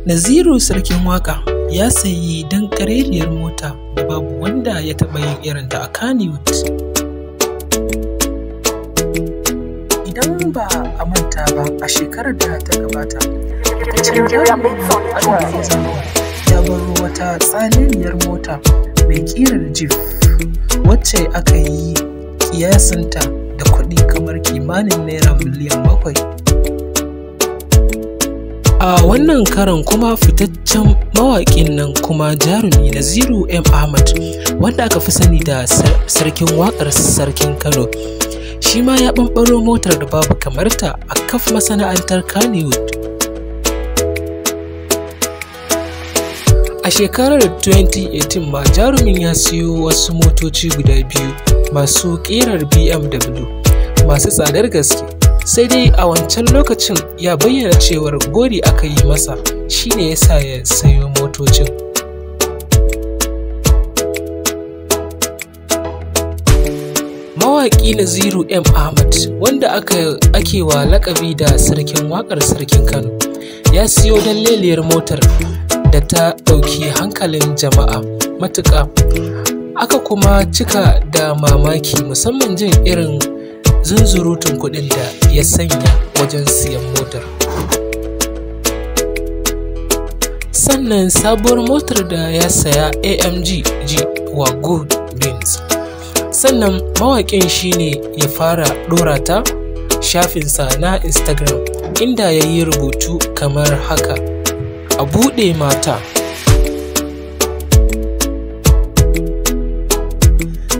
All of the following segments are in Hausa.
Naziru Sarkin Waƙa ya sayi danƙarerriyar mota da babu wanda ya taɓa yin irinta a Kannywood. Idan ba a manta ba, a shekarar da ta gabata, fitaccen jarumin Adam A. Zango ya baro wata tsaleliyar mota mai ƙirar Jeep wacce aka yi ƙiyasinta da kuɗi kamar kimanin Naira miliyan 7. A wannan karon kuma fitaccen mawaƙin nan kuma jarumi Naziru M. Ahmad, wanda aka fi sani da Sarkin Waƙar Sarkin Kano, shi ma ya ɓamɓaro motar da babu kamarta a kaf masana'antar Kannywood. A shekarar 2018 ma jarumin ya siyo wasu motoci guda biyu masu ƙirar BMW masu tsadar gaske. Sai dai a wancan lokacin ya bayyana cewar gori aka yi masa shine ya sa ya sayo motocin. Mawaƙi Naziru M. Ahmad, wanda ake wa laƙabi da Sarkin Waƙar Sarkin Kano, ya siyo dalleliyar motar da ta ɗauki hankalin jama'a matuƙa. Aka kuma cika da mamaki musamman jin irin zunzurutun kuɗin da ya sanya wajen siyan motar. Sannan sabuwar motar da ya saya AMG G Wagon Benz. Sannan mawaƙin shine ya fara ɗora ta shafinsa na Instagram, inda ya yi rubutu kamar haka: "A buɗe mata."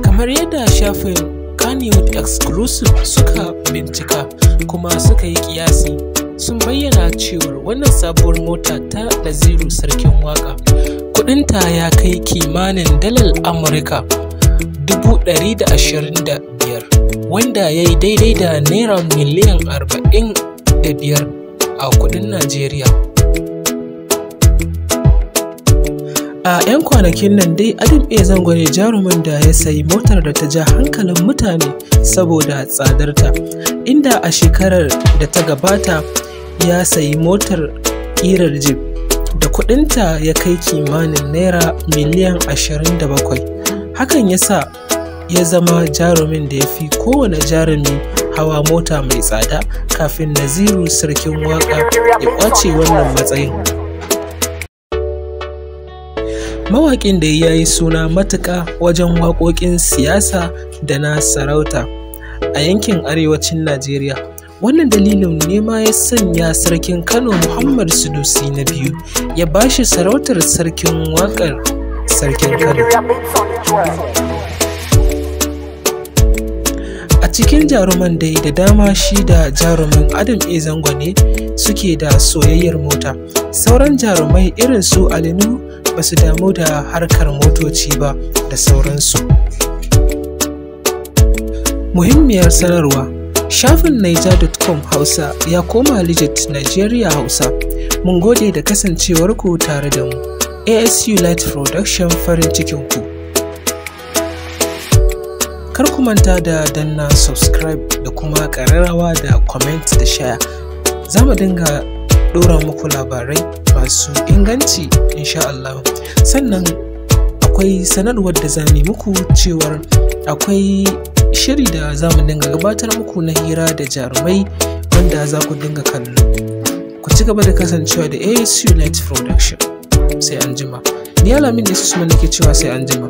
Kamar yadda shafin Kannywood Exclusive suka bincika kuma suka yi ƙiyasi, sun bayyana cewar wannan sabuwar mota ta Naziru Sarkin Waƙa kuɗinta ya kai kimanin dalar Amurka 125,000, wanda ya yi daidai da Naira miliyan 45 a kuɗin Najeriya. A 'yan kwanakin nan dai Adam A. Zango ne jarumin da ya sayi motar da ta ja hankalin mutane saboda tsadarta, inda a shekarar da ta gabata ya sayi motar ƙirar Jeep da kuɗinta ya kai kimanin Naira miliyan 27. Hakan ya sa ya zama jarumin da ya fi kowane jarumi hawa mota mai tsada kafin Naziru Sarkin Waƙa ya ƙwace wannan matsayin. Mawaƙin da ya yi suna matuƙa wajen waƙoƙin siyasa da na sarauta a yankin arewacin Najeriya. Wannan dalilin ne ma ya sanya Sarkin Kano Muhammad Sunusi na biyu ya ba shi sarautar Sarkin Waƙar Sarkin Kano. A cikin jaruman dai da dama shi da jarumin Adam A. Zango ne suke da soyayyar mota. Sauran jarumai irin su Ali Nuhu ba su damu da harkar motoci ba da sauransu. Muhimmiyar sanarwa: shafin Naija.com Hausa ya koma Legit Nigeria Hausa. Mun gode da kasancewarku tare da mu. ASU Light Production, farin cikinku. Kar ku manta da danna subscribe da kuma ƙararrawa da comment da share. Za mu dinga ɗora muku labarai masu inganci insha Allah. Sannan akwai sanarwar da za mu yi muku cewar akwai shiri da za mu dinga gabatar muku na hira da jarumai wanda za ku dinga kallo. Ku ci gaba da kasancewa da ASU Light Production. Sai an jima. Ni Alamin Usman nake cewa sai an jima.